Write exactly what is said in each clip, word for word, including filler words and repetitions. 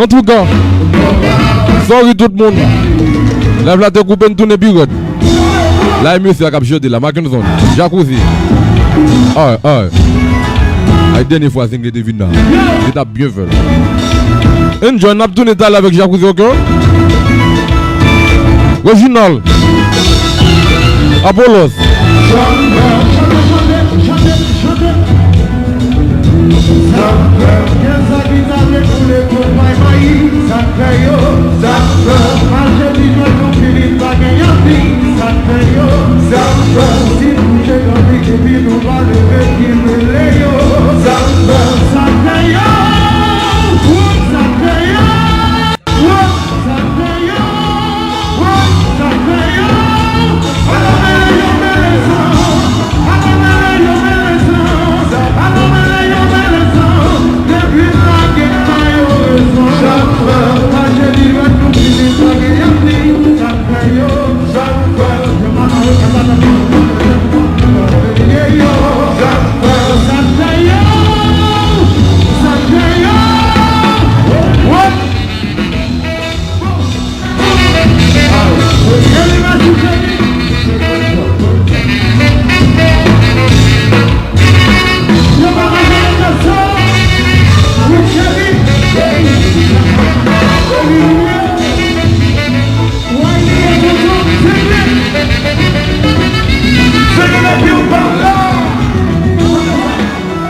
Antouka, sorry tout moun. Live la te koupe, n tounen pi rèd. La e mesye a k ap chante la, Mackenson, Jacuzzi. Ay, ay. Ay, dènye fwa Zingle te vin la. Li t ap byen fè l. Enjoy, n ap tounen talè avèk Jacuzzi, ok? Reginald. Apollos. Sa k fè? Gen sa ki ta dekoule kot bay mayi. Sa k fè yo? Sa k fè? Mache di jwèt nou fini pa gen yon fi. Sa k fè yo? Sa k fè? Si nou che kanpe epi nou pa leve ki rele yo. Sa k fè? Sa k fè yo? Sa k fè yo?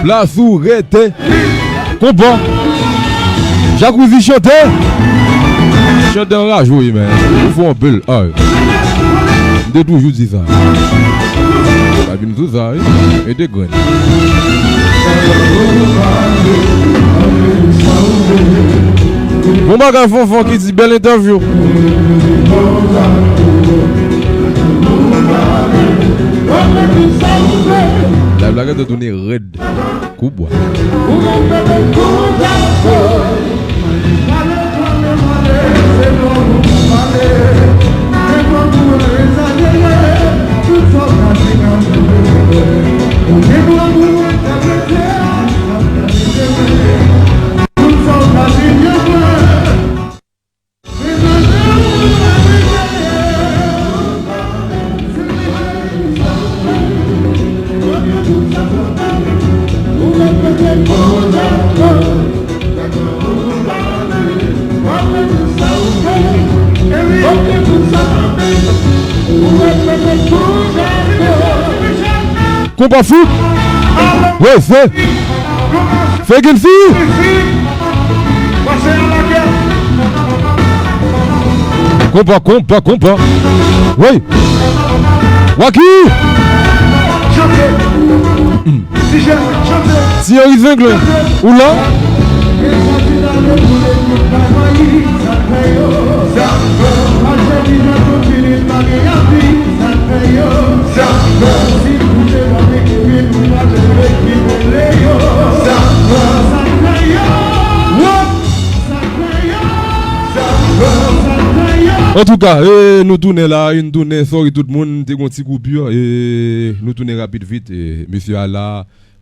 Plas ou rete. Konpa. Jacuzzi chante. Chante anraje wi, men. Ou fò anpil. Ay. M te toujou di sa. Pa vin sou sa, wi. Mete grenn. Bon bagay, Fonfon ki di bèl entèvyou. Live la gentan tounen rèd kou bwa. Konpa fout. Wi, se. Fè gen fi. Konpa, konpa, konpa. Wi. Waky. Thierry Zingle, ou la? Antouka, e, nou tounen la, e, nou tounen, sorry tout moun, te gon ti koupi, e, nou tounen rapid vit, e, mesye a la,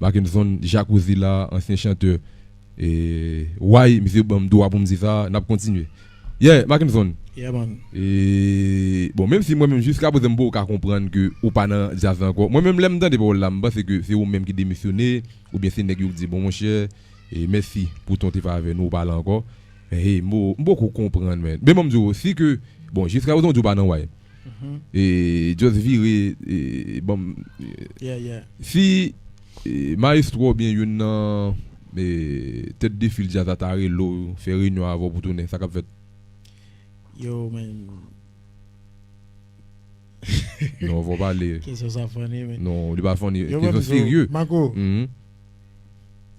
Mackenson, Jacuzzi la, ansyen chantè, e, Way, misye ban m dwa pou m di sa, n ap kontinye. Yeah, Mackenson. Yeah, man. E, bon, menm si mwen menm jiska prezan m poko ka konprann ke ou pa nan djaz la ankò. Mwen menm lè m tande pawòl la, m panse ke se ou menm ki demisyone, oubyen se nèg yo ki di, bon, monchè, e, mèsi pou tan w te fè avè nou, ou pa la ankò. Men, hey, m po-, m poko konprann, men. Men ban m di w, si ke, bon, jiska prezan w di w pa nan Way. E, just vire, e, ban m, e, si, e, mayestwo oubyen youn nan, e, tèt de fil djaz la ta rele w, fè reyinyon avè w pou tounen, sa k ap fèt? Yo, men. Non, fò pale. Kesyon sa funny, men. Non, li pa funny. Kesyon serye. Mako.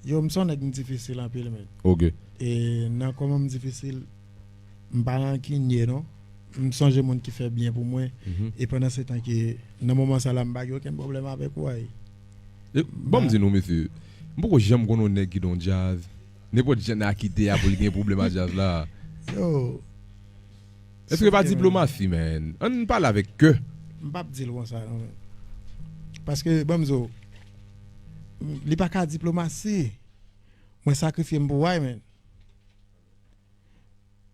Yo, m se yon nèg m difisil anpil, men. Ok. E nan kòman m difisil, m pa rankinye, non. M sonje moun ki fè byen pou mwen. E pandan se tan ke, nan moman sa la, m pa gen okenn pwoblèm avèk ou, ay. E, ban m di nou, mesye, m poko janm konn yon nèg ki nan djaz. Nenpòt jan n a kite a pou l gen pwoblèm a djaz la. Yo. Èske pa diplomasi, man? Ann pale avèk kè. M p ap di l konsa, non, men. Paske, ban m di w, li pa ka diplomasi. Mwen sakrifye m pou Way, man.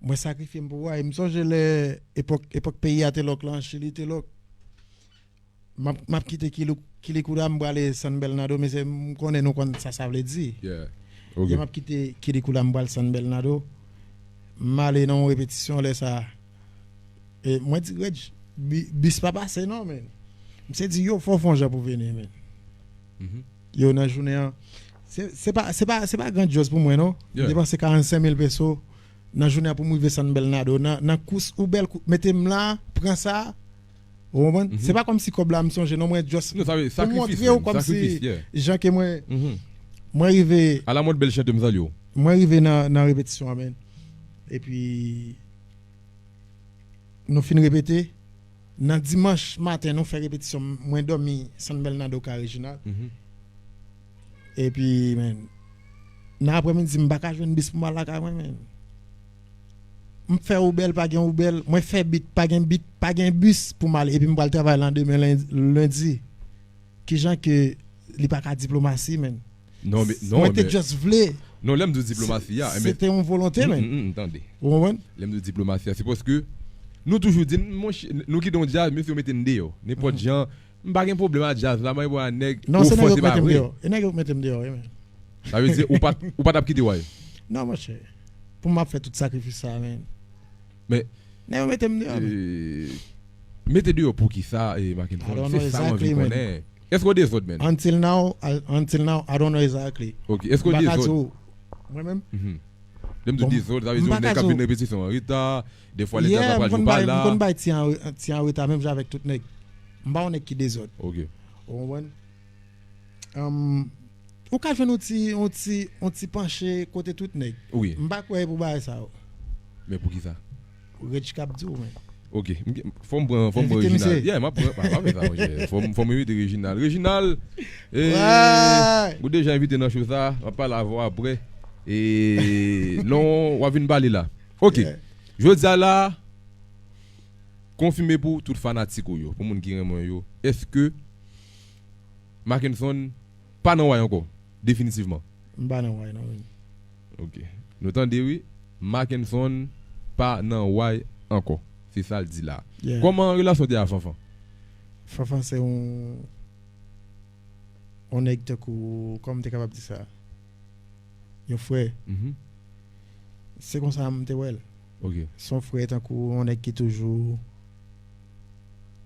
Mwen sakrifye m pou Way. M sonje lè epòk, epòk peyi a te lòk lan, Chili te lòk. M ap, m ap kite Kili-, Kilikula, m prale San Bernardo, mesye, m konnen nou konn sa sa vle di. Yeah. Ok. M ap kite Kilikula, m pral San Bernardo. M ale nan yon repetisyon lè sa. E mwen di, Reg, bi-, bis pa pase non, men. Misye di, yo, fò w fè yon jan pou vini, men. Yo, nan jounen an, se, se pa, se pa, se pa grandyòz pou mwen, non. M depanse karannsenk mil peso nan jounen an pou m rive San Bernardo. Nan, nan kous, ou bèl kou, mete m la, pran sa. Ou konprann? Se pa kòmsi kòb la, m sonje, non, mwen just pou montre w kòmsi jan ke mwen, mwen rive. A la mòd bèl chante, m salye w. Mwen rive nan, nan repetisyon an, men. Epi, nou fin repete. Nan dimanch maten, nou fè repetisyon. Mwen dòmi San Bernardo ka Reginald. Epi, men, nan aprèmidi, m pa ka jwenn bis pou m al lakay mwen, men. M fè Uber, pa gen Uber. Mwen fè bit, pa gen bit, pa gen bis pou m ale. Epi m pral travay landemen len-, lendi. Kijan ke li pa ka diplomasi, men? Non, men, non, mwen te just vle. Non, lè m di w diplomasi a, se te yon volonte, men. Tande. Ou konprann? Lè m di w diplomasi a, se paske nou toujou di, monchè, nou kite yon djaz, mesye, yo mete n deyò. Nenpòt jan, m pa gen pwoblèm ak djaz la, mwen wè nèg. Non, se nèg yo k mete m deyò. E nèg yo k mete m deyò, wi, men. Sa vle di, ou pa, ou pa t ap kite Way? Non, monchè. Pou m ap fè tout sakrifis sa, men. Men. Nèg yo mete m deyò, men. Mete deyò poukisa, Mackenson? Se sa m anvi konnen. Èske w dezòd, men? Until now, I, until now, I don't know exactly. Ok, èske w dezòd? Mwen menm? Lè m di dezòd, sa vle di yon nèg k ap vin repetisyon an reta, defwa lè djaz la pa jwe, pa la. M konn bay ti an, ti an reta, menm jan avèk tout nèg. M pa yon nèg ki dezòd. Ok. Ou konprann? Ou ka jwenn yon ti, yon ti, yon ti panche kote tout nèg. Wi. M pa kwè e pou bagay sa yo. Men poukisa? Reg k ap di w, men. Ok. Fò m pran, fò m pran Reginald. Yeah, m ap pran, pa, pa fè sa, monchè. Fò m, fò m envite Reginald. Reginald, ou deja envite nan show sa, m ap pale avè w aprè. E non, w ap vin pale la. Ok. Jodi a la, konfime pou tout fanatik ou yo, pou moun ki renmen w yo. Èske Mackenson pa nan Way ankò, definitivman? M pa nan Way, non, men. Ok. Nou tande, wi. Mackenson pa nan Way ankò. Se sa l di la. Yeah. Kòman relasyon te a Fanfan? Fanfan se yon, yon nèg tankou, kòman m te kapab di sa? Yon frè. Se konsa m te wè l. Ok. Se yon frè tankou yon nèg ki toujou,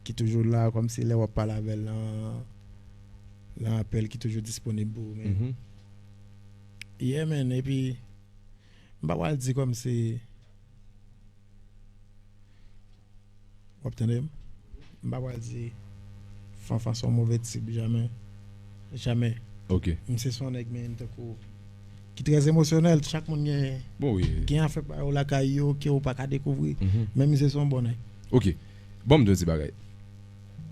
ki toujou la, kòmsi lè w ap pale avè l nan, nan apèl, ki toujou disponib pou ou, men. Yeah, man, epi m pa pral di kòmsi, w ap tande m? M pa pral di Fanfan se yon move tip, jamè. Jamè. Ok. Misye se yon nèg, men, tankou, ki trè emosyonèl. Chak moun gen, bon, wi, gen afè pa yo lakay yo ke ou pa ka dekouvri. Men misye se yon bon nèg. Ok. Bon, m di yon ti bagay.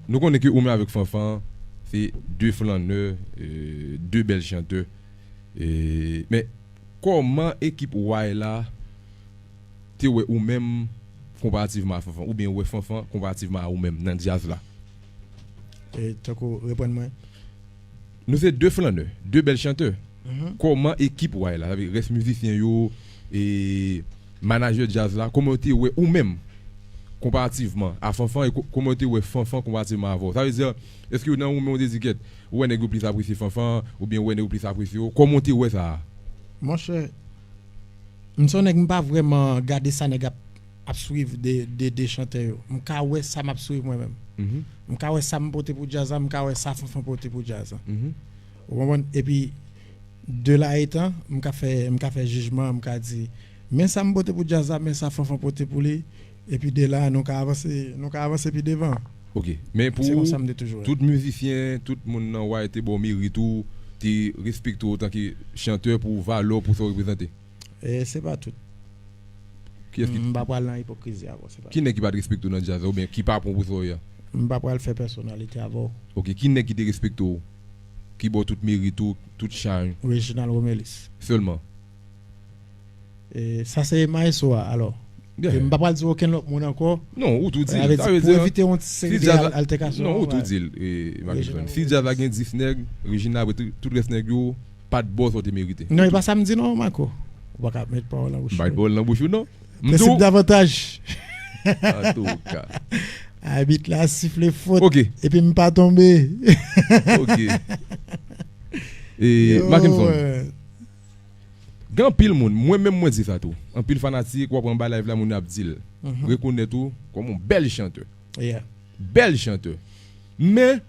Nou konnen ke ou menm avèk Fanfan, se de flannè, euh, de bèl chantè. E, men, kòman ekip Way la te wè ou menm konparativman a Fanfan, oubyen wè Fanfan konparativman a ou menm nan djaz la? E, tankou, reprann mwen. Nou se de flannè, de bèl chantè. Kòman ekip Way la, sa vle rès mizisyen yo, e, manajè djaz la, kòman yo te wè ou menm konparativman a Fanfan, e ko-, kòman yo te wè Fanfan konparativman avè w? Sa vle di, èske nan yon moman ou te di, kèt, ou wè nèg yo plis apresye Fanfan, oubyen ou wè nèg yo plis apresye w? Kòman w te wè sa a? Monchè, m se yon nèg, m pa vrèman gade sa nèg ap, ap swiv de, de, de chantè yo. M ka wè sa m ap swiv mwen menm. M ka wè sa m pote pou djaz la, m ka wè sa Fanfan pote pou djaz la. Ou konprann? Epi, de la etan, m ka fè, m ka fè jijman, m ka di, men sa m pote pou djaz la, men sa Fanfan pote pou li, epi de la, nou ka avanse, nou ka avanse pi devan. Ok, men pou ou, tout mizisyen, tout moun nan Way te ba w merit ou, te respekte w antanke chantè pou valè w, pou sa w reprezante? E se pa tout. Kiyès ki... M pa pral nan ipokrizi avè w, se pa... Ki nèg ki pa t respekte w nan djaz la, oubyen ki pa pran w pou sa w ye a? M pa pral fè pèsonalite avè w. Ok, ki nèg ki te respekte w, ki ba w tout merit ou, tout chay ou? Reginald Romelis. Sèlman? E, sa se maestro a, alò. E m pa pral di okenn lòt moun ankò. Non, ou tou di l. Sa vle di, pou evite yon seri de altèkasyon. Non, ou tou di l, e, Mackenson. Si djaz la gen dis nèg, Reginald, tout, tout rès nèg yo pa t ba w sa w te merite. Non, e pa sa m di non, Marco. Ou pa ka met pawòl nan bouch mwen. M pa met pawòl nan bouch ou, non. M di w, davantaj. Antouka. Abit la sifle fot. Ok. Epi m pa tonbe. Ok. E, Yo, Mackenson, euh, gen anpil moun, mwen menm mwen di sa tou. Anpil fanatik, w ap pran ba live la, moun yo ap di l. Mhm. Rekonèt ou kòm yon bèl chantè. Yeah. Bèl chantè. Men,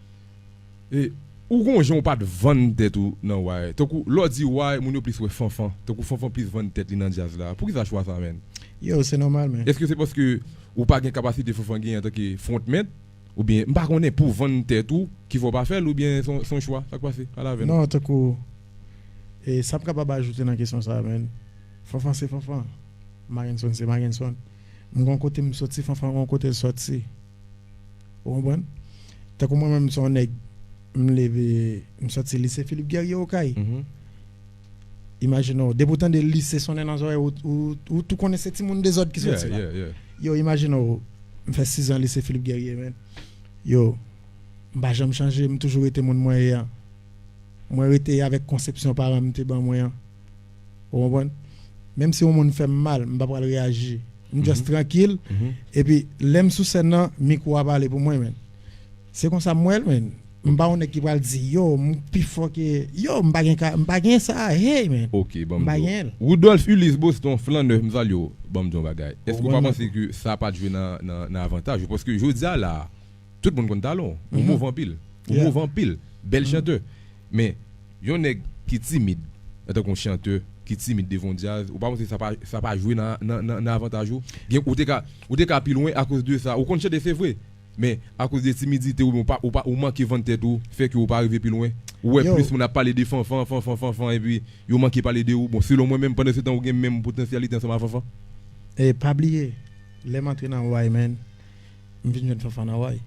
e, ou gon jan ou pa t vann tèt ou nan way. Tankou, lè w di way, moun yo plis wè Fanfan. Tankou Fanfan plis vann tèt li nan djaz la. Poukisa chwa sa, menn? Yo, se nòmal, men. Èske se paske ou pa gen kapasite Fanfan genyen antanke frontman? Oubyen, m pa konnen pou vann tèt ou ki fè w pa fè l, oubyen se yon, se yon chwa, sa k pase? Pale avè nou. Non, tankou, e, sa m kapab ajoute nan kesyon sa a, menn. Fanfan se Fanfan. Mackenson se Mackenson. M gon kote m soti, Fanfan gon kote l soti. Ou konprann? Tankou mwen menm, m se yon nèg, m leve, m soti lise Philippe Guerrier Okay. Mhm. Imajine w, depi w tande lise sonnen nan zòrèy ou, ou, ou tou konnen se timoun dezòd ki soti la. Yeah, yeah, yeah. Yo, imajine w, m fè sis an lise Philippe Guerrier, menn. Yo, m pa janm chanje, m toujou rete moun mwen ye a. Mwen rete avèk konsepsyon paran m te ban mwen an. Ou konprann? Menm si yon moun fè m mal, m pa pral reyaji. M just Mhm. trankil. Mhm. Epi, lè m sou sèn nan, mikwo a pale pou mwen, menn. Se konsa m wè l, menn. M pa yon nèg ki pral di, yo, m pi fò ke, yo, m pa gen ka, m pa gen sa, hey, menn. Ok, ban m M pa di w. gen l. Rudolph Ulysse Boston, Flanneur, m salye w. Ban m di w yon bagay. Èske ou pa Bon, panse ke sa pa t jwe nan, nan, nan avantaj ou? Paske jodi a la, tout moun konn talan w. Ou Mhm. move anpil. Ou Yeah. move anpil. Bèl Mhm. chantè. Men, yon nèg ki timid, antanke yon chantè, ki timid devan yon djaz, ou pa panse sa pa, sa pa jwe nan, nan, nan, nan avantaj ou? Gen, ou te ka, ou te ka pi lwen akoz de sa. Ou konn chante, se vre. Men, akoz de timidite ou, ou pa, ou pa, ou manke vann tèt ou, fè ke ou pa rive pi lwen. Ou wè Yo. plis moun ap pale de Fanfan, Fanfan, Fanfan, epi yo manke pale de ou. Bon, selon mwen menm, pandan se tan ou gen menm potansyalite ansanm a Fanfan. E pa bliye, lè m antre nan way, menn, m vin jwenn Fanfan nan way.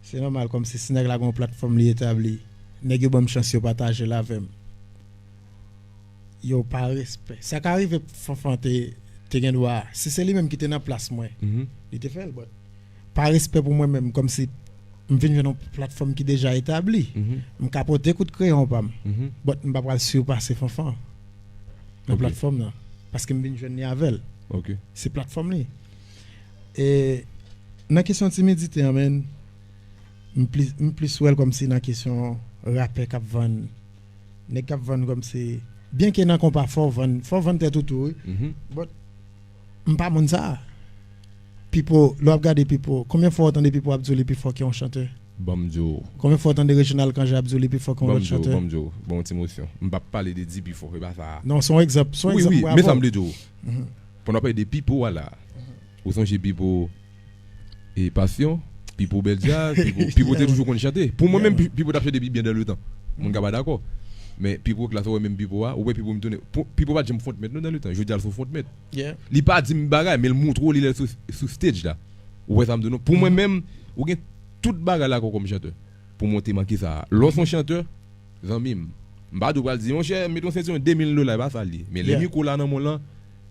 Se nòmal, kòmsi si nèg la gen yon platfòm li etabli, nèg yo ban m chans yo pataje l avè m. Yo, pa respè. Sa ka rive Fanfan te, te gen dwa, si se li menm ki te nan plas mwen, Mhm. li te fè l, but pa respè pou mwen menm, kòmsi m vin jwenn yon platfòm ki deja etabli. Mhm. M ka pote kout kreyon pa m, Mhm. but m pa pral sipase Fanfan nan Ok. platfòm nan, paske m vin jwenn li avè l. Ok. Se platfòm li. E nan kesyon timidite an, menn, m plis, m plis wè l kòmsi nan kesyon rapè k ap vann, nèg k ap vann kòmsi, byen ke nan konpa fò w vann, fò w vann tèt ou tou, wi. Mhm. But m pa moun sa. Pipo, lè w ap gade Pipo, konbyen fwa w tande Pipo ap di w li pi fò ke yon chantè? Ban m di w. Konbyen fwa w tande Reginald Cangé ap di w li pi fò ke yon Ban m lòt di w, chantè? ban m di w, ban m yon ti mosyon. M p ap pale de di pi fò, e pa sa. Non, se yon egzanp, se yon Wi, egzanp wi, men sa m bravo. vle di w. Mhm. Pandan w pale de Pipo a la, ou sonje Pipo e Passion, Pipo Bèl Djaz, Pipo, Pipo te Yeah. toujou konn chante. Pou mwen Yeah, menm, man. Pi- Pipo t ap chante pi byen dan le tan. Moun ka pa dakò. Men Pipo k la, sa w wè menm Pipo a, ou wè Pipo m tounen. Pou- Pipo pa t janm frontman non dan le tan. Jodi a l se yon frontman. Yeah. Li pa di m bagay, men l montre w li lè l sou, sou stage la. Ou wè sa m di w non? Pou mwen Mhm. menm, ou gen tout bagay la kò kòm chantè. Pou monte manke sa a. Lè w se yon chantè, zanmi m, m pa di w pral di, monchè, mete yon sentiyon de mil dola, e pa sa l ye. Men lè Yeah. mikwo la nan men w lan,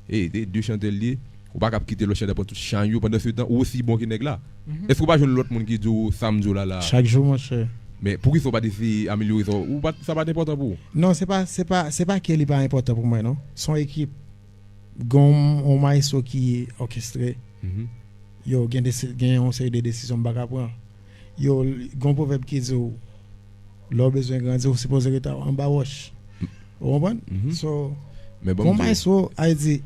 e, de, de chantè l ye, ou pa kab kite lòt chantè pran tout chay yo, pandan se tan, ou osi bon ke nèg la. Mhm. Èske ou pa jwenn lòt moun ki di w sa m di w la la? Chak jou, monchè. Men poukisa w pa t eseye amelyore sa? Ou pa, sa pa t enpòtan pou ou? Non, se pa, se pa, se pa ke li pa enpòtan pou mwen, non. Se yon ekip. Gen yon, yon maestro ki òkestre. Mhm. Yo, gen desi- gen yon seri de desizyon m pa ka pran. Yo, l- gen yon pwovèb ki di w, lè w bezwen grandi, ou sipoze rete anba wòch. Ou konprann? Mhm. So, Men ban m bon di w. Maestro, a di,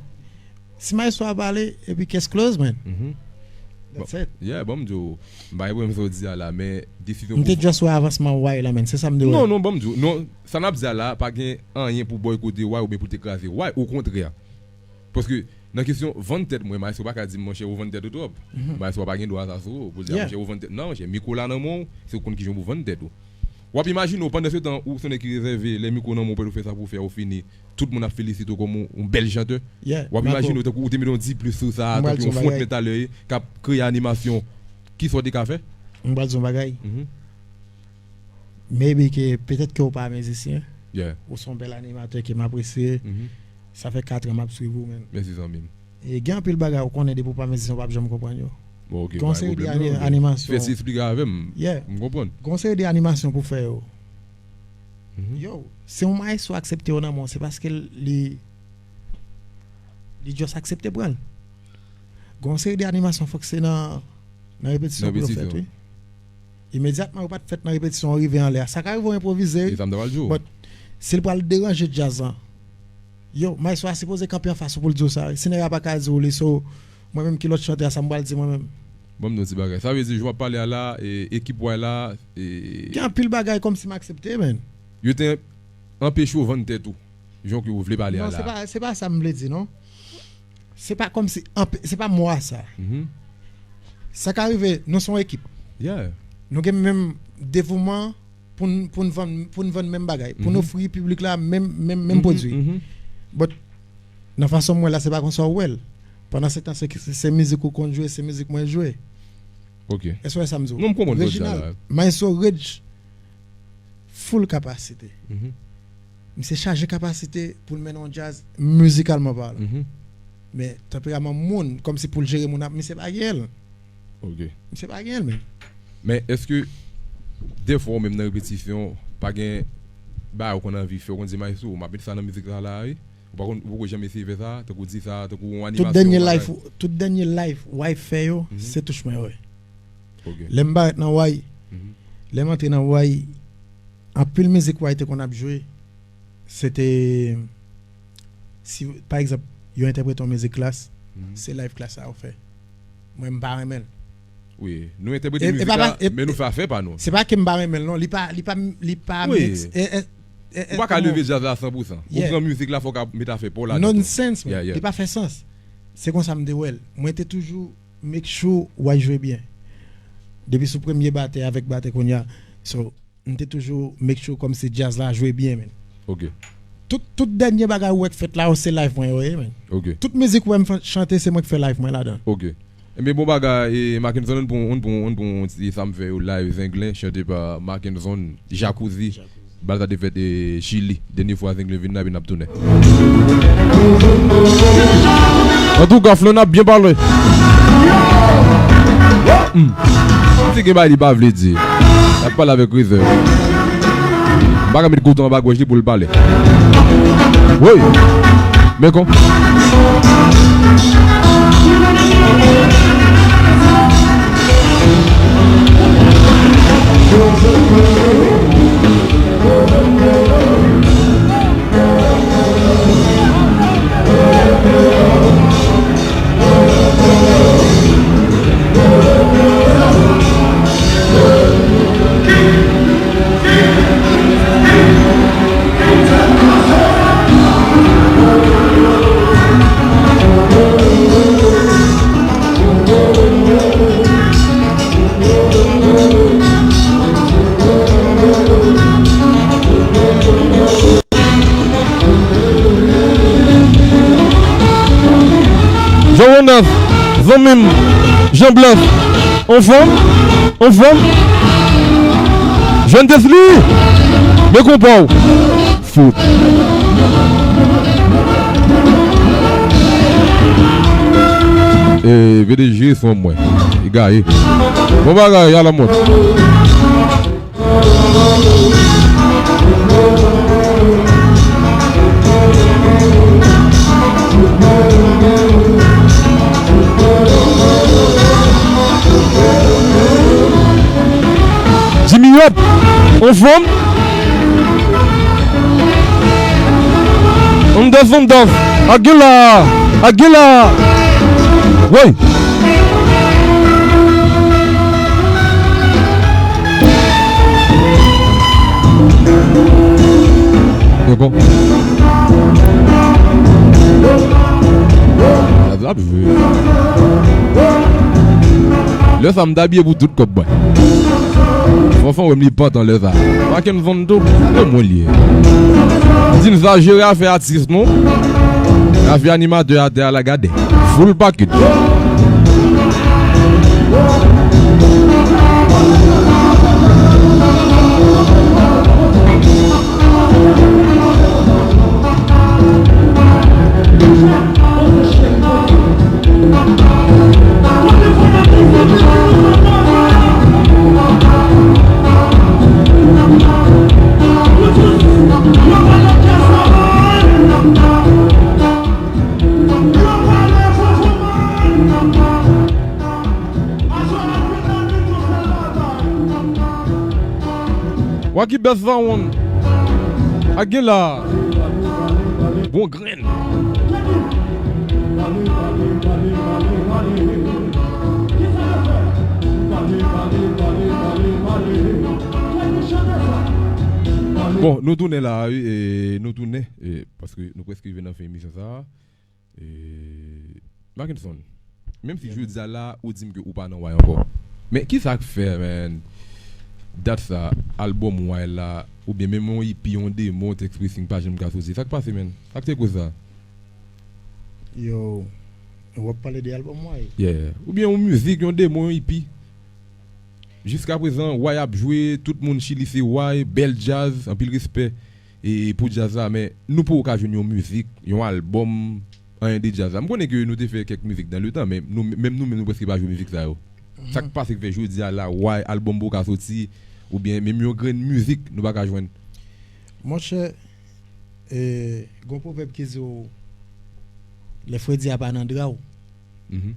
si maestro a pale, epi case close, man. Mhm. That's Bon, it. Yeah, ban m di w, m pa gen pwoblèm sa w di a la, men desizyon M te pou just wè avansman way la, man. Se sa m te wè. Non, non, ban m di w. Non, sa n ap di a la, pa gen anyen pou bòykote way oubyen pou te kraze way. Okontrè. Paske nan kesyon vann tèt mwen, maestro pa ka di m, monchè, ou vann tèt ou twòp. Mhm. Maestro pa gen dwa sa sou ou, pou l di, Yeah. monchè, ou vann tèt. Non, monchè, mikwo la nan men w, se ou konn kijan pou vann tèt ou. W ap imajine w, pandan se tan, ou se yon nèg ki rezève, lè mikwo nan men w, ou fè sa pou w fè, ou fini. Tout moun ap felisite w kòm yon, yon bèl chantè. Yeah, W ap bravo. imajine w, tankou ou te mete yon di plis sou sa, M pral tankou di yon yon front bagay. men talè, k ap kreye animasyon. Kisa w te ka fè? M pral di yon bagay. Mhm. Maybe ke, petèt ke w pa mizisyen. Yeah. Ou se yon bèl animatè ke m apresye. Mhm. Sa fè kat an m ap swiv ou, man. Mèsi, zanmi m. E gen anpil bagay ou konnen depi w pa mizisyen, w p ap janm konprann yo. Bon, ok, Gen yon pa gen seri de pwoblèm ani- non, men animasyon. Fè ti eksplike avè m. Yeah. M konprann. Gen yon seri de animasyon pou fè yo. Mhm. Yo, si yon maestro aksepte yo nan men w, se paske li, li just aksepte pran l. Gon seri de animasyon fòk se nan, nan repetisyon pou yo fèt, wi. Imedyatman yo pa t fèt nan repetisyon, yo rive anlè a. Sa ka rive w enpwovize, wi. But, si l pral deranje djaz lan, yo, maestro a sipoze kanpe anfas ou pou l di w sa, wi. Si nèg la pa ka di w li, so, mwen menm ki lòt chantè a, sa m pral di mwen menm? Ban m di w ti bagay. Sa vle di, jou m ap pale a la, e, ekip Y la, e, gen anpil bagay kòmsi m aksepte, man. Yo te anpeche w vann tèt ou, jan ke w vle pale a la. Non, se pa, se pa sa m vle di, non. Se pa kòmsi, anpe-, se pa mwa sa. Sa ka rive, nou se yon ekip. Nou gen menm devouman pou n, pou n vann, pou n vann menm bagay, pou n ofri piblik la menm, menm, menm pwodui. But, nan fason m wè la, se pa konsa w wè l. Pandan se tan, se, se, se mizik ou konn jwe, se mizik mwen jwe. Ok. Èske w wè sa m di w? Non, m konprann sa w di a la. Reginald, Maestro Reg, full kapasite. Misye chaje kapasite pou l mennen yon djaz mizikalman palan. Men tanperaman moun, kòmsi pou l jere moun ap, misye pa gen l. Ok. Misye pa gen l, men. Men èske dèfwa ou menm nan repetisyon, pa gen bagay ou konn anvi fè, ou konn di maestro, m ap met sa nan mizik sa la, wi? Ou pa konn, ou poko janm eseye fè sa, tankou di sa, tankou yon animasyon, tout dènye live, tout dènye live Y fè yo, se touch mwen yo ye. Ok. Lè m parèt nan Y, lè m antre nan Y, anpil mizik Y te konn ap jwe, se te, si, pa egzanp, yo entèprete yon mizik Klass, se live Klass sa yo fè. Mwen, m pa renmen l. Wi, nou entèprete mizik la, men nou fè afè pa nou. Se pa ke m pa renmen l, non. Li pa, li pa, li pa mix. Ou pa ka leve djaz la san pou san. Ou pran mizik la, fò w ka met afè pa w ladan tou. Nonsense, man. Li pa fè sans. Se konsa m te wè l. Mwen te toujou make sure Y jwe byen. Depi sou premye batè avèk batè kounye a. So, m te toujou make sure kòmsi djaz la jwe byen, man. Ok. Tout, tout dènye bagay ou wè k fèt la yo, se live mwen yo ye, man. Ok. Tout mizik ou wè m fan-, chante, se mwen k fè live mwen ladan. Ok. Enben, bon bagay, e, Mackenson, ann pran, ann pran, ann pran ti sa m fè yo live, Zenglen, chante pa Mackenson, Jacuzzi. Bal sa te fèt, e, Chili. Dènye fwa Zenglen vin la, epi n ap tounen. Antouka, Flo, n ap byen pale. Hmm. Si gen bagay li pa vle di, l ap pale avèk rezèv. M pa ka met kouto anba gòj li pou l pale. Woy! Men kon. Jean Ronald, zanmi m, Jean Blas, anfòm, anfòm. Jwenn Tesli, men konpa w. Fout. E, P D G, son mwen. Li gaye. Bon bagay, a la mòd. Jimmy Hop, anfòm. Andas, Andas, Aguila, Aguila. Woy. Se bon. Lè sa m t abiye pou tout kòb mwen. Fanfan wè m li pantan lè sa. Mackenson tou, se mwen li ye. Di n sa jere afè atis nou. Afè animatè atè a la gade. Full package. Waki best sound. Ak gen la. Bon grenn. Bon, nou tounen la, wi, e, nou tounen, e, paske nou prèske rive nan fen emisyon sa a. E, Mackenson, menm si jodi a la, ou di m ke ou pa nan way ankò. Men ki sa k fè, man, dat sa, album way la, oubyen menm yon E P, yon demo, Text Pressing pa janm ka soti? Sa k pase, man? Sa k te koz sa? Yo, w ap pale de album way? Yeah. Oubyen yon mizik, yon demo, yon E P. Jiska prezan, way ap jwe, tout moun Chili se way, bèl djaz, anpil respè e pou djaz la, men nou poko ka jwenn yon mizik, yon album, anyen de djaz la. M konnen ke nou te fè kèk mizik dan letan, men nou, menm nou menm nou prèske pa jwe mizik sa yo. Sa k pase k fè jodi a la, way album poko ka soti, oubyen menm yon grenn mizik nou pa ka jwenn? Monchè, e, gon pwovèb ki di w, lè fredi a pa nan dra w. Mhm.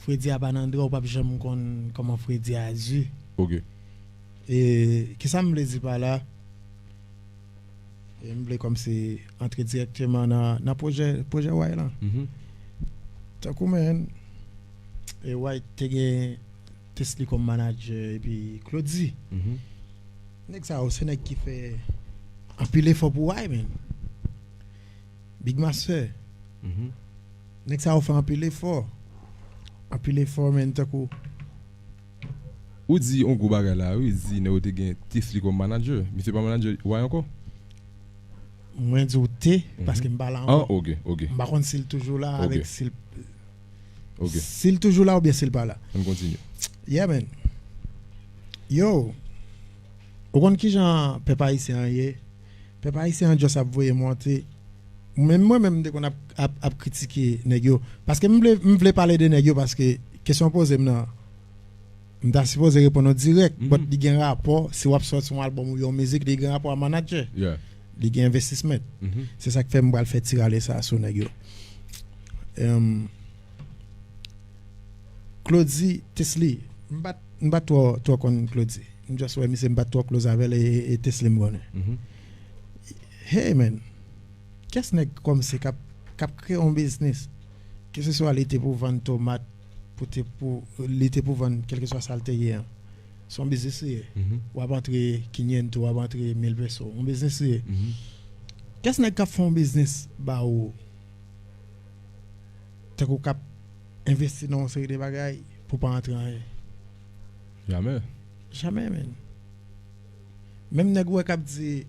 Fredi a pa nan dra w, w p ap janm konn kòman fredi a di. Ok. E, kisa m vle di pa la? E m vle kòmsi antre dirèkteman nan, nan pwojè, pwojè way lan. Mhm. Tankou, men, e, way te gen Tesly kòm manadjè epi Claudy. Mhm. Nèg sa yo, se nèg ki fè anpil efò pou way, men. Big Master. Mhm. Nèg sa yo fè anpil efò. Anpil efò, men, tankou Ou di yon gwo bagay la, wi, di nèg yo te gen Tesly kòm manadjè. Misye pa manadjè way ankò? Mwen di w te, paske m pa la ankò. Ah, ok, ok. M pa konn si l toujou la avèk, si l, si l toujou la oubyen si l pa la. Ann kontinye. Yeah, man. Yo, ou konn kijan pèp ayisyen an ye? Pèp ayisyen an just ap voye monte. Menm mwen menm, m te konn ap, ap, ap kritike nèg yo. Paske m vle, m vle pale de nèg yo paske kesyon w poze m nan, m ta sipoze reponn ou dirèk, but li gen rapò, si w ap sòti yon album ou yon mizik, li gen rapò a manadjè. Yeah. Li gen envestisman. Mhm. Se sa k fè m pral fè ti rale sa a sou nèg yo. Em, Claudy, Tesly, m pa t, m pa t twò, twò konn Claudy. M just wè misye, m pa t twò close avè l, e, e, e Tesly m konnen. Mhm. Hey, man. Kès nèg kòmsi k ap, k ap kreye yon biznis? Keseswa li te pou vann tomat, pou te pou, li te pou vann kèlkeswa sa l te ye an. Se yon biznis li ye. Mhm. W ap antre kinyenn tou, w ap antre mil peso. Yon biznis li ye. Mhm. Kès nèg k ap fè yon biznis ba ou? Tankou k ap envesti nan yon seri de bagay pou pa antre anyen. Jamè. Jamè, men. Menm nèg ou wè k ap di,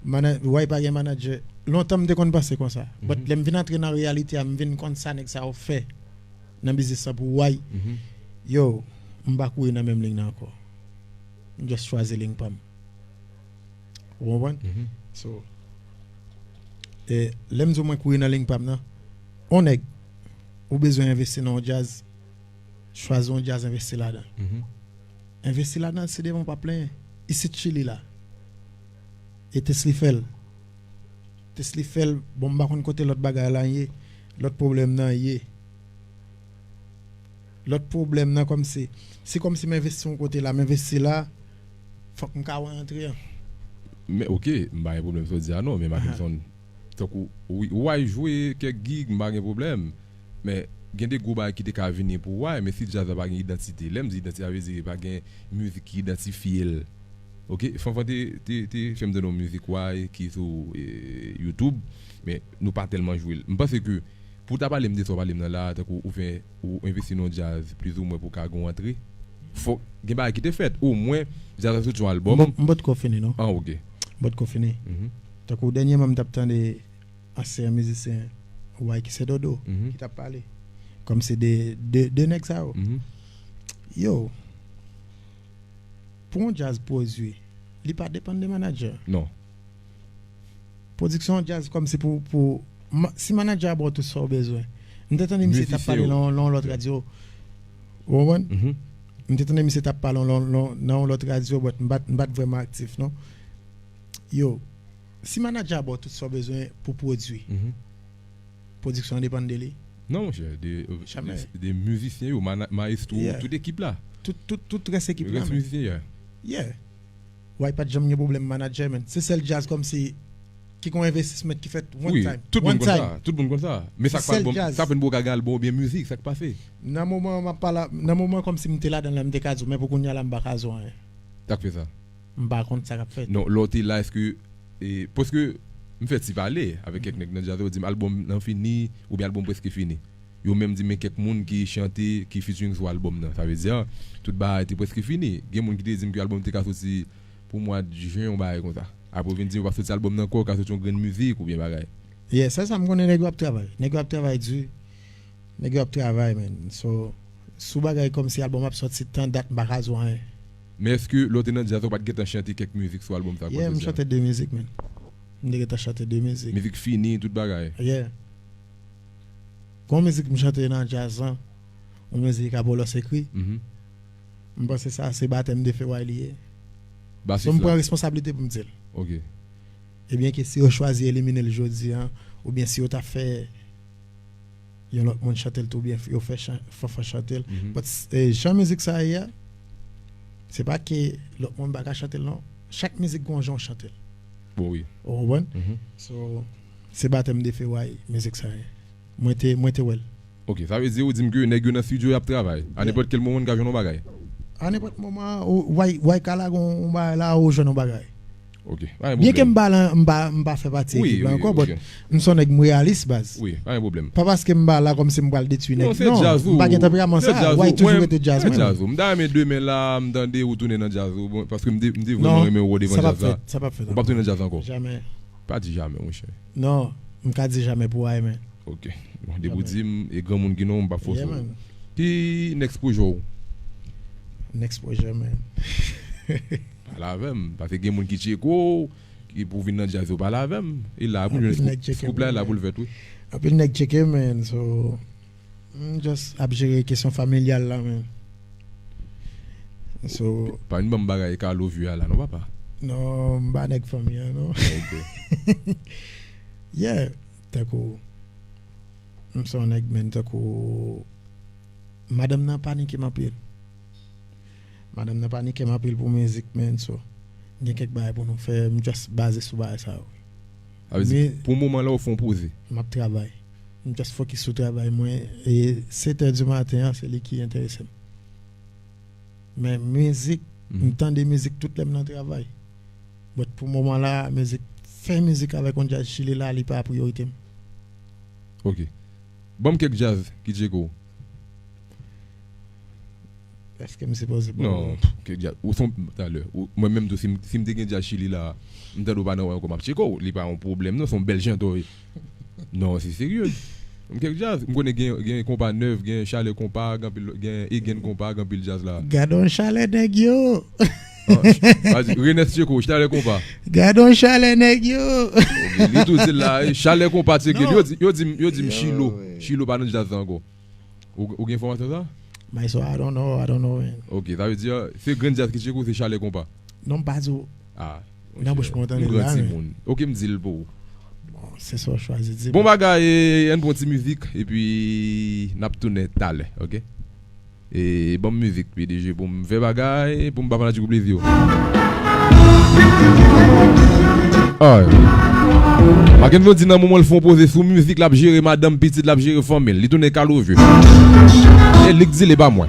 mana-, way pa gen manadjè. Lontan m te konn panse konsa. But lè m vin antre nan reyalite a, m vin konn sa nèg sa yo fè nan biznis la pou way. Mhm. Yo, m pa kouri nan menm liy nan ankò. M just chwazi liy pa m. Ou konprann? Mhm. So, e, lè m di w mwen kouri nan liy pa m nan, on nèg, ou bezwen envesti nan yon djaz, chwazi yon djaz, envesti ladan. Mhm. Envesti ladan, si devan w pa plenyen. Isit Chili la. E Tesly fè l. Tesly fè l, bon, m pa konn kote lòt bagay la ye, lòt pwoblèm nan ye. Lòt pwoblèm nan kòmsi, se kòmsi m envesti yon kote la, m envesti la, fòk m ka wè antre an. Men, ok, m pa gen pwoblèm sa w di a non, men Mackenson, tankou, wi, way jwe kèk gig, m pa gen pwoblèm. Men, gen de gwo bagay ki te ka vini pou way, men si djaz la pa gen idantite, lè m di idantite, sa vle di pa gen mizik ki idantifye l. Ok, Fanfan te, te, te fè m tande yon mizik way ki sou, e, YouTube, men nou pa tèlman jwe l. M panse ke pou w ta pale m de sa w pale m nan la, tankou ou fè, ou envesti nan yon djaz plizoumwen pou w ka gen yon antre, fòk gen bagay ki te fèt. Omwen, djaz la soti yon albòm. M p-, m potko fini, non. Ah, ok. M potko fini. Mhm. Tankou dènyèman, m t ap tande ansyen mizisyen Way ki se Dodo, mhm, ki t ap pale. Kòmsi de, de, de nèg sa yo. Mhm. Yo, pou yon djaz pwodui, li pa depann de manadjè. Non. Pwodiksyon yon djaz kòmsi pou, pou, ma-, si manadjè a ba w tout sa w bezwen. M te tande misye t ap pale nan, nan yon lòt radyo. Ou konprann? Mhm. M te tande misye t ap pale nan, nan, nan yon lòt radyo, but m pa t, m pa t vrèman aktif, non. Yo, si manadjè a ba w tout sa w bezwen pou pwodui, mhm, pwodiksyon an depann de li? Non, monchè, de, de, de mizisyen yo, mana-, mayestwo, yeah, tout ekip la. Tout, tout, tout rès ekip la, rès men. Mizisyen, yeah. Yeah. Why pa t janm gen pwoblèm manadjè, men. Se sèl djaz kòmsi ki gon envestisman ki fèt one time. Wi, tout moun konn sa. Tout moun konn sa. Men sa k pa bon, sa fè n poko gen albòm oubyen mizik, sa k pase? Nan moman m ap pale, nan moman kòmsi m te ladan l la, m te ka di w, men pou kounye a la, m pa ka di w anyen. Sa k fè sa? M pa konn sa k ap fèt. Non, lè w te la, èske, e, paske m fè ti pale avèk kèk nèg nan djaz, yo di m albòm nan fini, oubyen albòm prèske fini. Yo menm di m men kèk moun ki chante, ki featuring sou albòm nan. Sa vle di, tout bagay te prèske fini. Gen moun ki te di m ke albòm te ka soti pou mwa jen, yon bagay konsa. Apre yo vin di m yo p ap soti albòm nan ankò, ka soti yon grenn mizik oubyen bagay. Yeah, sèl sa m konnen, nèg yo ap travay. Nèg yo ap travay di. Nèg yo ap travay, man. So, sou bagay kòmsi albòm ap sòti tan dat, m pa ka di w anyen. Men èske lè w te nan djaz, ou pa t gentan chante kèk mizik sou albòm sa? Yeah, m chante de mizik, man. M te gentan chante de mizik. Mizik fini, tout bagay. Yeah. Gon mizik m chante nan djaz lan, yon mizik Apollos ekri. M panse sa se Batèm de Feway li ye. So, m pran responsablite pou m di l. Ok. Ebyen ke si yo chwazi elimine l jodi a, oubyen si yo ta fè yon lòt moun chante l tou, oubyen yo fè chan- Fanfan chante l. But, eh, jan mizik sa ye a, se pa ke lòt moun pa ka chante l, non. Chak mizik gon jan w chante l. Bon, wi. Ou konprann? So, se Batèm de Feway mizik sa ye. Mwen te, mwen te wè l. Ok, sa vle di ou di m ke nèg yo nan estidyo y ap travay. A nenpòt kèl moman n ka jwenn yon bagay. A nenpòt moman, ou, why, why ka lage yon bagay la, ou jwenn yon bagay. Ok, pa gen pwoblèm. Byen ke m pa lan, m pa, m pa fè pati ekip la ankò, but m se yon nèg m reyalis, baz. Wi, pa gen pwoblèm. Pa paske m pa la kòmsi m pral detwi nèg. Non, se djaz ou. M pa gen tanperaman sa. Why toujou rete djaz mwen? Se djaz ou. M ta renmen demen la, m tande ou tounen nan djaz ou. Bon, paske m te, m te vrèman renmen ou devan djaz la. Non, sa p ap fèt, sa p ap fèt ankò. Ou p ap tounen nan djaz ankò? Jamè. Pa di jamè, monchè. Non, m ka di jamè pou anyen, men. Ok. Bon, depi w di m, e granmoun ki non w, m p ap fòse w. Yeah, man. Ki next pwojè w? Next pwojè, man. Pale avè m. Paske gen moun ki tcheke w, ki pou vin nan djaz yo, pale avè m. E la, pou jwenn scoop la, la pou l fèt, wi. Anpil nèg tcheke, man. So, m just ap jere kesyon familyal la, man. So, pa vin ban m bagay Carlo vye a la, non, papa. Non, m pa nèg fanmi an, non. Ok. Yeah, tankou, m se yon nèg, men tankou, madanm nan panike m anpil. Madanm nan panike m anpil pou mizik, men, so, gen kèk bagay pou nou fè, m just baze sou bagay sa yo. Sa vle di, pou moman la, ou fè yon poze? M ap travay. M just fokis sou travay mwen, e sèt è di maten an, se li ki enterese m. Men mizik, m tande mizik tout lè m nan travay. But pou moman la, mizik, fè mizik avèk yon djaz Chili la, li pa priyorite m. Ok. Ban m kèk djaz ki tcheke w. Èske m sipoze ba w? Non, kèk djaz. Ou se yon, talè. Ou, mwen menm tou, si m, si m te gen djaz Chili la, m tande w pa nan wè ankò, m ap tcheke w. Li pa yon pwoblèm, non, se yon bèl jan tou. Non, se serye. M kèk djaz. M konnen gen, gen konpa nèf, gen chalè konpa, gen anpil, gen Egen konpa, gen anpil djaz la. Gade yon chalè nèg yo! Ah, vas-y, Renès Tcheko, chalè konpa. Gade yon chalè nèg yo! Ok, li tou di l la, chalè konpa tcheke. Yo di, yo di, yo di m Chilo. Chilo pa nan djaz la ankò. Ou, ou gen enfòmasyon sa? May so, I don't know, I don't know, man. Ok, sa vle di, se grenn djaz ki tcheke w, se chalè konpa. Non, m pa di w. Ah, nan bouch mwen, tande la, men. Ok, m di l pou ou. Bon, se sa w chwazi di. Bon bagay, ann pran ti mizik, epi n ap tounen talè, ok? E ban m mizik, P D G, pou m fè bagay, pou m ba fanatik ou plezi yo. Ay. Mackenzo di nan moman l fè yon poze sou mizik, l ap jere madanm, pitit, l ap jere fanmi l. Li tounen Carlo vye. E li k di l, e pa mwen.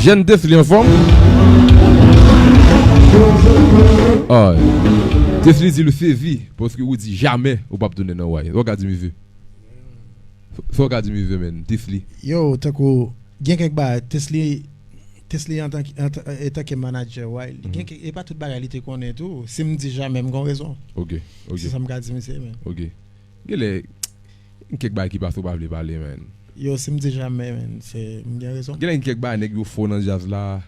Jèn Tesly anfòm? Ay. Tesly di l sezi, paske ou di jamè ou p ap tounen nan way. Sa w ka di misye? Sa w ka di misye, menn? Tesly. Yo, tankou, gen kèk bagay, Tesly, Tesly antanke, antan, etanke manadjè, wi, gen kèk, e pa tout bagay li te konnen tou. Si m di jamè, m gon rezon. Ok, ok. Se sa m ka di misye, menn. Ok. Genlè, gen kèk bagay ki pase ou pa vle pale, menn. Yo, si m di jamè, menn, se, m gen rezon. Genlè gen kèk bagay nèg yo fè w nan djaz la,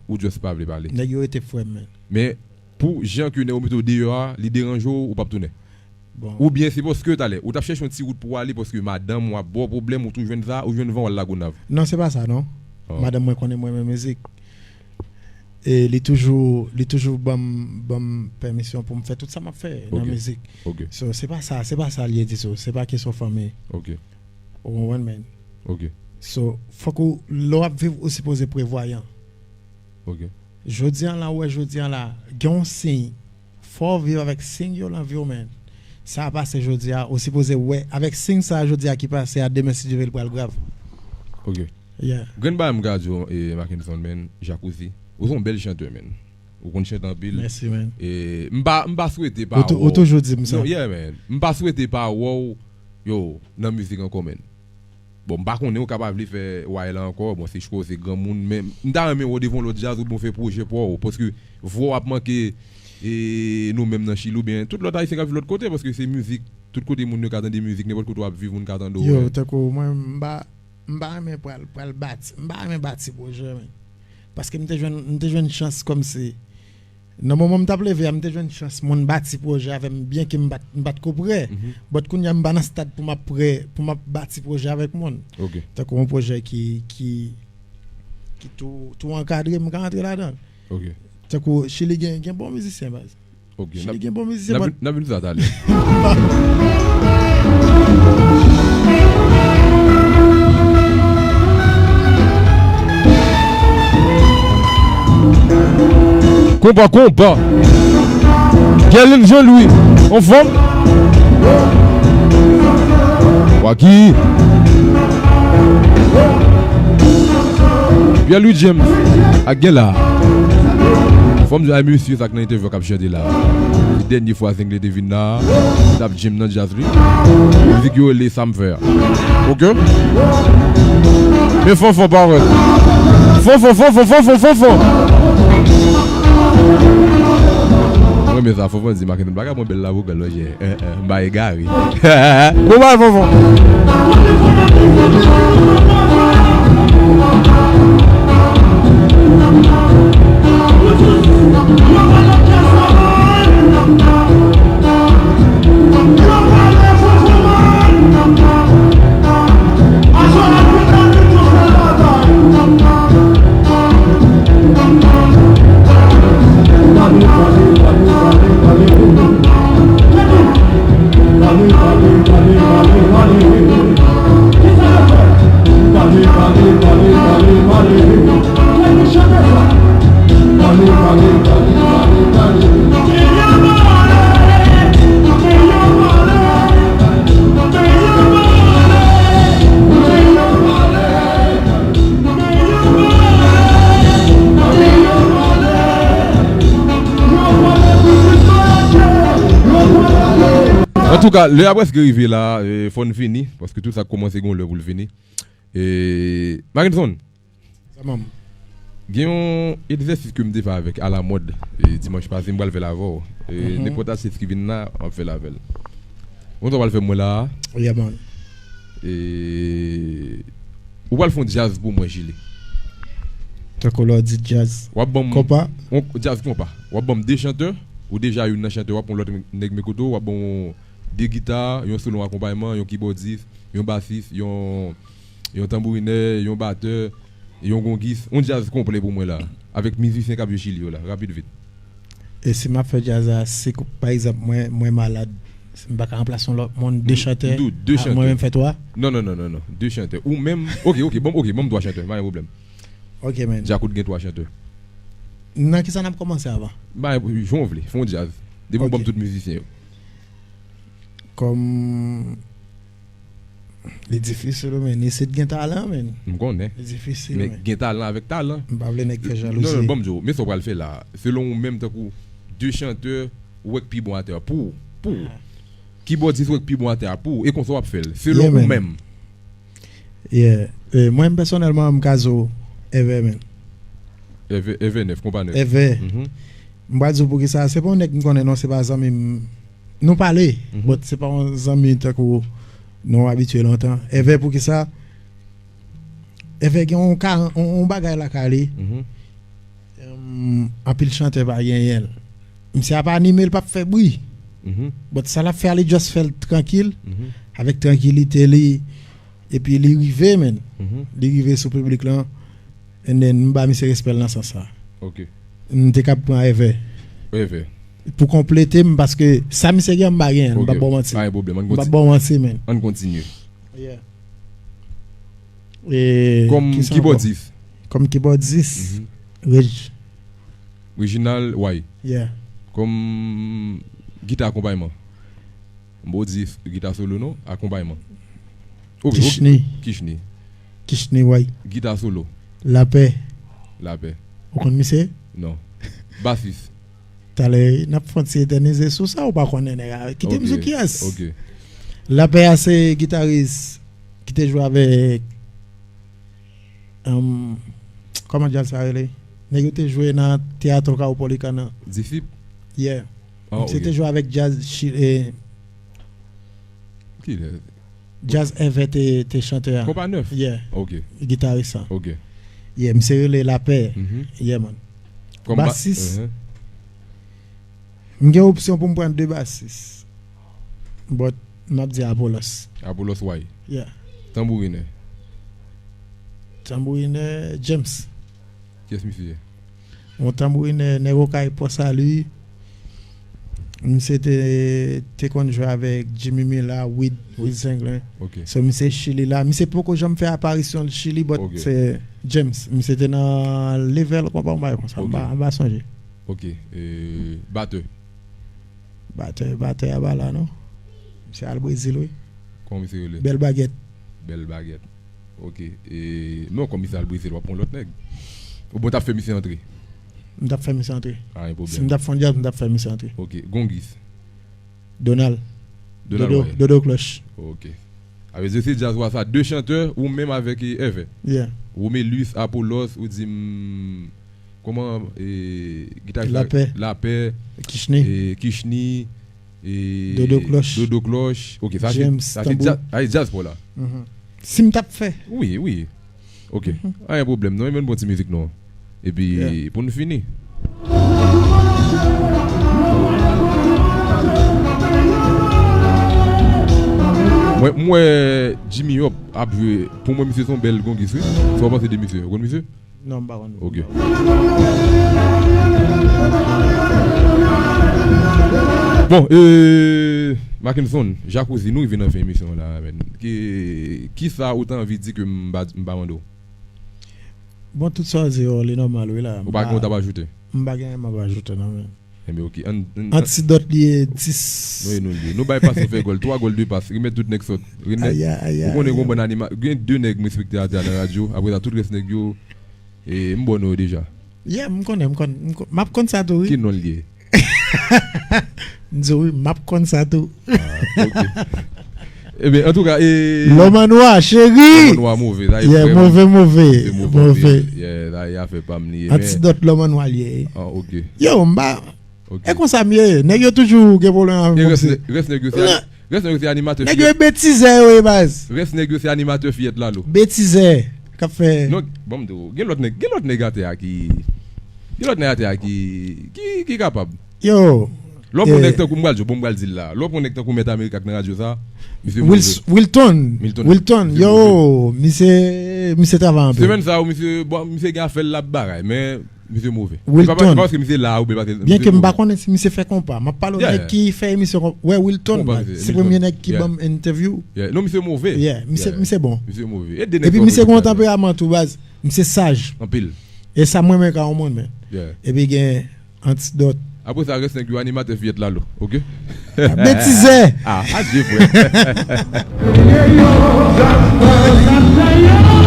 ou just pa vle pale. Nèg yo rete frè m, menn. Men, pou jan ke nèg yo mete w deyò a, li deranje w, ou p ap tounen. Bon. Oubyen se paske talè, ou t ap chèche yon ti wout pou w ale, paske madanm ou ap ba w pwoblèm, ou tou jwenn sa, ou jwenn van w al Lagonav. Non, se pa sa, non. Madanm mwen konnen mwen renmen mizik. E li toujou, li toujou ban m, ban m pèmisyon pou m fè tout sa m ap fè nan mizik. Ok. So, se pa sa, se pa sa l ye ditou. Se pa kesyon fanmi. Ok. Ou konprann, men. Ok. So, fòk ou, lè w ap viv, ou sipoze prevwayan. Ok. Jodi an la, ou wè jodi an la, gen yon siy. Fò w viv avèk siy yo nan vi w, men. Sa a pase jodi a, ou sipoze wè, avèk siy sa a jodi a ki pase a, demen si Dye vle l pral grav. Ok. Yeah. Grenn bagay m ka di w, e, Mackenson, men, Jacuzzi. Ou se yon bèl chantè, men. Ou konn chante anpil. Mèsi, men. E, m pa, m pa swete pa Ou tou- ou toujou di m sa. Non, yeah, man. M pa swete pa wè w, yo, nan mizik ankò, men. Bon, m pa konnen, ou ka pa vle fè way la ankò. Bon, se chwa w, se granmoun, men m ta renmen wè w devan yon lòt djaz oubyen w fè pwojè pa w, paske vwa w ap manke, e, nou menm nan Chili oubyen tout lòt Ayisyen k ap viv lòt kote, paske se mizik, tout kote moun yo ka tande mizik, nenpòt kote w ap viv, moun ka tande w. Yo, Men tankou mwen, m pa, m pa renmen pral, pral bati, m pa renmen bati pwojè, men. Paske m te jwenn, m te jwenn chans kòmsi. Nan moman m t ap leve a, m te jwenn chans moun bati pwojè avè m, byen ke m pa t, m pa t ko prè. Mhm. But kounye a, m pa nan stad pou m ap prè, pou m ap bati pwojè avèk moun. Ok. Tankou yon pwojè ki, ki, ki tou, tou ankadre, m ka antre ladan. Ok. Tankou Chili gen, gen bon mizisyen, baz. Ok. Chili gen bon mizisyen, N ap but vin- n ap vin sou sa talè. Konba, konba. Guerline Jean-Louis, anfòm. Waki. Pierre Louis James ak Gela. Fò m di a mesye sa k nan entèvyou k ap chante la. Se dènye fwa Zengle te vin la. T ap jam nan djaz li. Mizik yo rele Sa m fè a. Ok. Men Fanfan pa wè. Fanfan, Fanfan, Fanfan, Fanfan. Mwen men sa, Fanfan di Mackenson pa ka pran bèl la pou gòl, wè, m ba egare. Bon, bay Fanfan. Antouka, lè a prèske rive la, e, fò n fini, paske tout sa k kòmanse gen yon lè pou l fini. E, Mackenson, Sa manm. Gen yon egzèsis ke m te fè avèk Alamòd, e, dimanch pase, m pral fè l avè w. E, Mhm. Nenpòt atis ki vin la, m ap fè l avè l. Ou konn sa w pral fè mwen la a? Yeah, man. E, ou pral fè yon djaz pou mwen, Chili. Tankou lè w di djaz. W ap ban m Konpa. yon djaz konpa. W ap ban m de chantè, ou deja youn nan chantè, w ap yon lòt nèg men kote w, w ap ban m de gita, yon solo akonpayman, yon kibòdis, yon basis, yon, yon tanbourinè, yon batè, yon gongis, yon djaz konplè pou mwen la, avèk mizisyen k ap jwe Chili yo la, rapid vit. E si m ap fè djaz la, si kou- pa egzanp, mwen, mwen malad, m pa ka ranplase yon lòt moun, de chantè, M di w, de a, chantè. Mwen menm fè twa? Non, non, non, non, non. De chantè. Ou menm, ok, ok, bon, ok, bon, m twa chantè, pa gen pwoblèm. Ok, man. Djakout gen twa chantè. Nan ki sa n ap kòmanse avan? Ba, jan w vle, fè yon djaz. Depi w ban m Ok. tout mizisyen yo. Kòm li difisil, men isit gen talan, men. M konnen. Li difisil, Men men. Gen talan avèk talan. M pa vle nèg fè Non, jalouzi. non, ban m di w, men sa w pral fè la. Selon ou menm, tankou de chantè, ou wè k pi bon atè a pou ou. Pou ou. Kibòdis ou wè k pi bon atè a pou ou. E konsa w ap fè l. Selon Yeah, ou man. menm. Yeah. E, mwen, pèsonèlman, m ka zo Èvè, men. Èvè, Èvè nèf, konpa nèf. Èvè. Mhm. M pa di w poukisa, se pa yon nèg m konnen, non, se pa zanmi m. Nou pale, Mhm. But se pa yon zanmi tankou nou abitye lontan. Èvè, poukisa? Èvè gen yon ka, yon, yon bagay lakay li. Mhm. Em, anpil chantè pa genyen l. Misye ap anime, l p ap fè bri. Mhm. But sa l ap fè a, li just fè l trankil, Mhm. avèk trankilite li, epi li rive, men. Mhm. Li rive sou piblik lan, and then m ba misye respè l nan sans sa. Ok. M te kab pran Èvè. Èvè. Pou konplete m, paske sa misye gen, m pa gen, m Ok. pa ba w manti. Pa gen pwoblèm. Ann M pa kontinye. ba w manti, men. Ann kontinye. E, Kòm kisa ankò? Kibòdis. Kòm kibòdis, Mhm. Reg. Reginald Way. Yeah. Kòm gita akonpayman. M pa di gita solo non, akonpayman. Ok, ok. Kichni. Kichni. Kichni Way. Gita solo. Lapè. Lapè. Ou konn misye? Non. Basis. Talè, n ap fè yon ti etènize sou sa, ou pa konnen nèg la. Kite m sou kiyès. Ok. Lapè a se gitaris ki te jwe avèk, um, kòman djaz sa rele? Nèg yo te jwe nan Teatro Caupolicán an. Disip? Yeah. Ah, misye te jwe avèk djaz chi-, eh, Kilè? Djaz Èvè te, te chante a. Konpa nèf? Yeah. Ok. Gitaris la. Ok. Yeah, misye rele Lapè. Mhm. Yeah, man. Kòm ba-, basis. Mhm. M gen opsyon pou m pran de basis. But, m ap di Apolos. Apolos Way. Yeah. Tanbourinè. Tanbourinè James. Kiyès misye ye? Yon tanbourinè, nèg Okay Pò Sali. Misye te, te konn jwe avèk Jimmy Miller, Wid, Wid Zenglen. Ok. So, misye Chili la. Misye poko janm fè aparisyon l Chili, but ok. Se James. Misye te nan level konpa yon bagay konsa. M pa, m pa sonje. Ok. E, batè. Batè, batè a pa la, non. Misye al Brezil, wi. Kòman misye rele? Bèl Bagèt. Bèl Bagèt. Ok. E, non, kòm misye al Brezil, w ap pran lòt nèg. Ou bon, t ap fè misye antre? M t ap fè misye antre. Pa gen pwoblèm. Si m t ap fè yon djaz, m t ap fè misye antre. Ok. Gongis? Donald. Donald Dodo, Royal. Dodo Cloche. Ok. Avè di se djaz wa sa, de chantè, ou menm avèk, e, Èvè. Yeah. Romelus, Apolos, ou di m, kòman, e, gitaris la? Lapè. Lapè. Kichni. E, Kichni. E, Dodo Cloche. Dodo Cloche. Ok, sa se, James, sa se tanbou. Djaz, sa se djaz pa w la. Mhm. Si m t ap fè. Wi, wi. Ok. Mhm. Pa gen pwoblèm, non, men bon ti mizik, non. Epi, yeah, pou n fini. Mwen, m wè Jimmy Hop ap jwe. Pou mwen, misye se yon bèl gongis, wi. Sa w panse de misye? Ou konn misye? Non, m pa konn. Ok. Bon, e, Mackenson, Jacuzzi, nou rive nan fen emisyon an la, men. Ki, kisa ou ta anvi di ke m pa, m pa mande w? Bon, tout sa w di yo, li nòmal, wi, la. Ou pa gen w t ap ajoute? M pa gen anyen m ap ajoute, non, men. Enben, ok. An, an, antidòt li ye dis. Nou ye, nou ye. Nou bay pas, nou fè gòl. Twa gòl, de pas. Remèt tout nèg sòt. Remèt. Aya, aya, ou konnen aya. Gon bann anima-, gen de nèg m respekte atè a nan radyo. Apre sa, tout rès nèg yo, e, m bò nou yo deja. Yeah, m konnen, m konn, m konn, m ap konn sa tou, wi. Ki non l ye? M di w, wi, m ap konn sa tou. Ah, ok. Enben, antouka, e, Lòm an nwa, cheri! Lòm an nwa move, sa e yeah, vrèman move, move, move, move. Anpil. Yeah, sa e afè pa m li ye, men antidòt lòm an nwa li ye. Ah, ok. Yo, m pa, ok. E konsa m ye, nèg yo toujou gen pwoblèm avè m. E rès nè-, rès nèg yo se ani-, rès nèg yo se animatè fiyèt. Nèg yo e betizè yo ye, baz. Rès nèg yo se animatè fiyèt Lalo. Betizè k ap fè. Non, ban m di w, gen lòt nèg, gen lòt nèg atè a ki, gen lòt nèg atè a ki, ki, ki kapab. Yo. Lè w pran nèg tankou m pral di w, bon, m pral di l la. Lè w pran nèg tankou Mèt Amerik ak nan radyo sa, misye move. Wils-, Wilton. Milton. Wilton, yo, misye, misye travay anpil. Semèn sa yo, misye, bon, misye gen afè l, l ap bagay, men misye move. Wilton. E pa, pa paske misye la, oubyen paske misye move. Byen ke m pa konnen si misye fè konpa. M ap pale w nèg ki fè emisyon konpa. Wè, Wilton, se premye nèg ki ban m entèvyou. Yeah. Non, misye move. Yeah, misye, misye bon. Misye move. E de nèg. Epi misye gen yon tanperaman tou, baz. Misye saj. Anpil. E sa m renmen ka yon moun, men. Yeah. Epi gen Antidòt. Apre sa, rès nèg yo animatè fiyèt Lalo, ok? Betizè! Ah, adye, frè.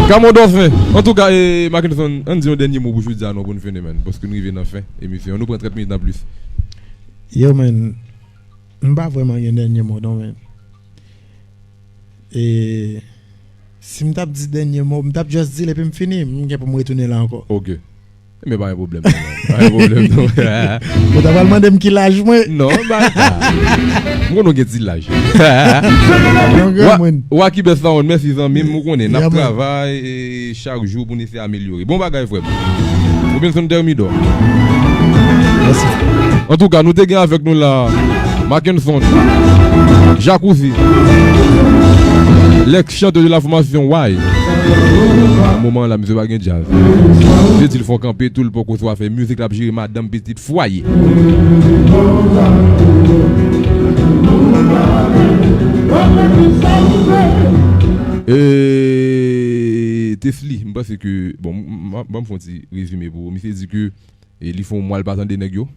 Kamon Dòfen. Antouka, e, Mackenson, ann di yon dènye mo pou jodi a non, pou n fini, man. Paske n rive nan fen emisyon. Nou pran trant minit nan plis. Yo, man, m pa vrèman gen dènye mo, non, man. E, si m t ap di dènye mo, m t ap just di l epi m fini, m gen pou m retounen la ankò. Ok. Enben, pa gen pwoblèm, non, man. Pa gen pwoblèm, non. Ou ta pral mande m ki laj mwen? Non, ba, ah. M konnen w gen ti laj. Yon granmoun. Wa-, Waky Best Sound, mèsi, zanmi m, ou konnen, n ap travay, e, chak jou pou n eseye amelyore. Bon bagay, frè m. Robinson Thermidor. Mèsi. Antouka, nou te gen avèk nou la, Mackenson, Jacuzzi, l'ex chanteur de la formation Y. Moman la, misye pa gen djaz. Misye di l fè kanpe, tou l poko swa fè mizik, l ap jere madanm, pitit, fwaye. E, Tesly, m panse ke, bon, m, m, m, ban m fè yon ti rezime pou ou. Misye di ke E li fè yon mwa l pa tande nèg yo.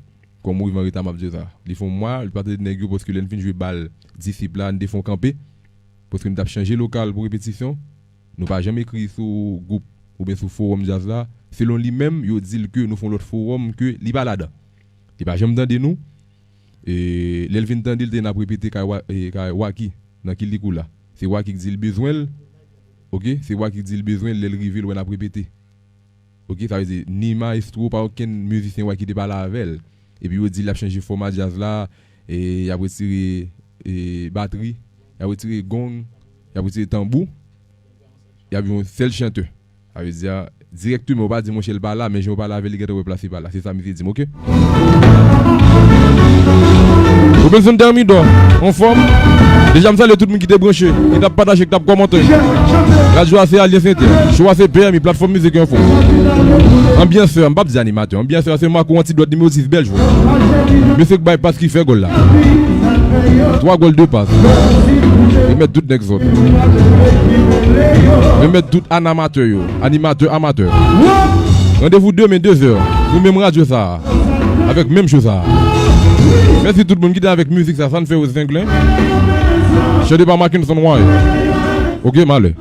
Kòm Rivan Reta m ap di w sa. Li fè yon mwa l pa tande nèg yo paske lè n fin jwe bal Disip la, n te fè yon kanpe. Paske n t ap chanje lokal pou repetisyon. Nou pa janm ekri sou gwoup oubyen sou fowòm djaz la. Selon li menm, yo di l ke nou fè yon lòt fowòm ke li pa ladan. Li pa janm tande nou. E lè l vin tande, l te n ap repete kay Wa-, e, kay Wacky nan Kilikou la. Se Wacky k di l bezwen l. Oke, se Wacky k di l bezwen l, lè l rive, l wè n ap repete. Oke, sa vle di, ni mayestwo, pa okenn mizisyen Wacky te pale avè l. Epi yo di l ap chanje fòma djaz la, e y ap retire, e, batri, y ap retire gong, y ap retire tanbou, y ap yon sèl chantè. Sa vle di, dirèkteman, ou pa di monchè l pa la, men jan ou pale avè l, li gentan wè plas li pa la. Se sa misye di m, oke? Ou bezwen Thermidor, anfòm? Deja, m salye tout moun ki te branche, ki t ap pataje, ki t ap kòmante. Radyo a se Alyans Entè, show a se P M I, platfòm mizik enfo. Anbyansè, m p ap di animatè. Anbyansè a se Marco Antidòt nimewo sis, bèl jwè. Mesye k bay pas ki fè gòl la. Twa gòl, de pas. Remèt tout nèg zòt. Remèt tout anamatè yo. Animatè, amatè. Randevou demen, de zè, sou menm radyo sa a, avèk menm show sa a. Mèsi tout moun ki te avèk mizik sa, sa n fè yo zenglen. Chante pa Mackenson White. Oke, m ale.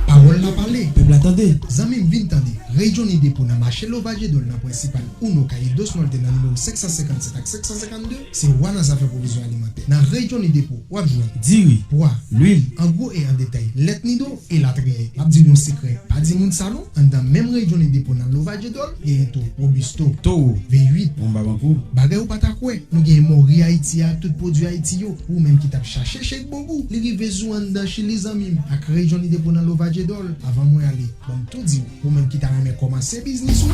Pawòl la pale, pèp la tande. Zanmi m, vin tande. Rey Johnny Depo nan mache Lovajedòl nan prensipal Uno Calle Dos Norte nan nimewo senk san senkannsèt ak senk san senkannde, se wa nan zafè pwovizyon alimantè. Nan Rey Johnny Depo, w ap jwenn diri, pwa, lwil, an gwo e an detay, lèt Nido, elatriye. M ap di nou yon sekrè, pa di moun sa non. Anndan menm Rey Johnny Depo nan Lovajedòl, genyen tou Robusto, Toro, V uit, Bonba Bankou. Bagay ou pa ta kwè, nou genyen mori Ayiti a ak tout pwodui Ayiti yo. Ou menm ki t ap chache chèk bongou, li rive sou anndan Chili, zanmi m, ak Rey Johnny Depo nan Lovajedòl. Avan mwen ale, ban m tou di w, ou menm ki ta renmen kòmanse biznis ou,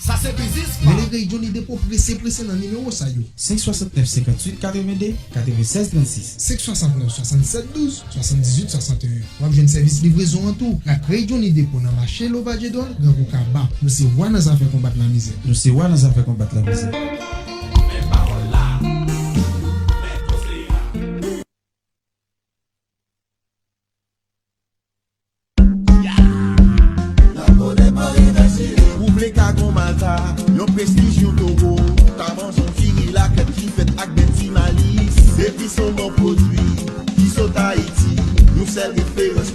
sa se biznis pa. Rele Rey Johnny Depo prese prese nan nimewo sa yo. Senk swasantnèf senkantuit katrevende katrevennsèz trannsis. Senk swasantnèf swasannsèt douz, swasanndizuit swasanteyen. W ap jwenn sèvis livrezon an tou. Ak Rey Johnny Depo nan mache Lovajedòl, Gran Kou Kaba. Nou se wa nan zafè konbat lamizè. Nou se wa nan zafè konbat lamizè. Men pawòl la, men koze a. Ou vle kagon Malta, yon prestij, yon towo, ou ka manje yon diri lakèt ki fèt ak bèt ti malis. Epi se yon bon pwodui ki sot Ayiti, yon sèl referans.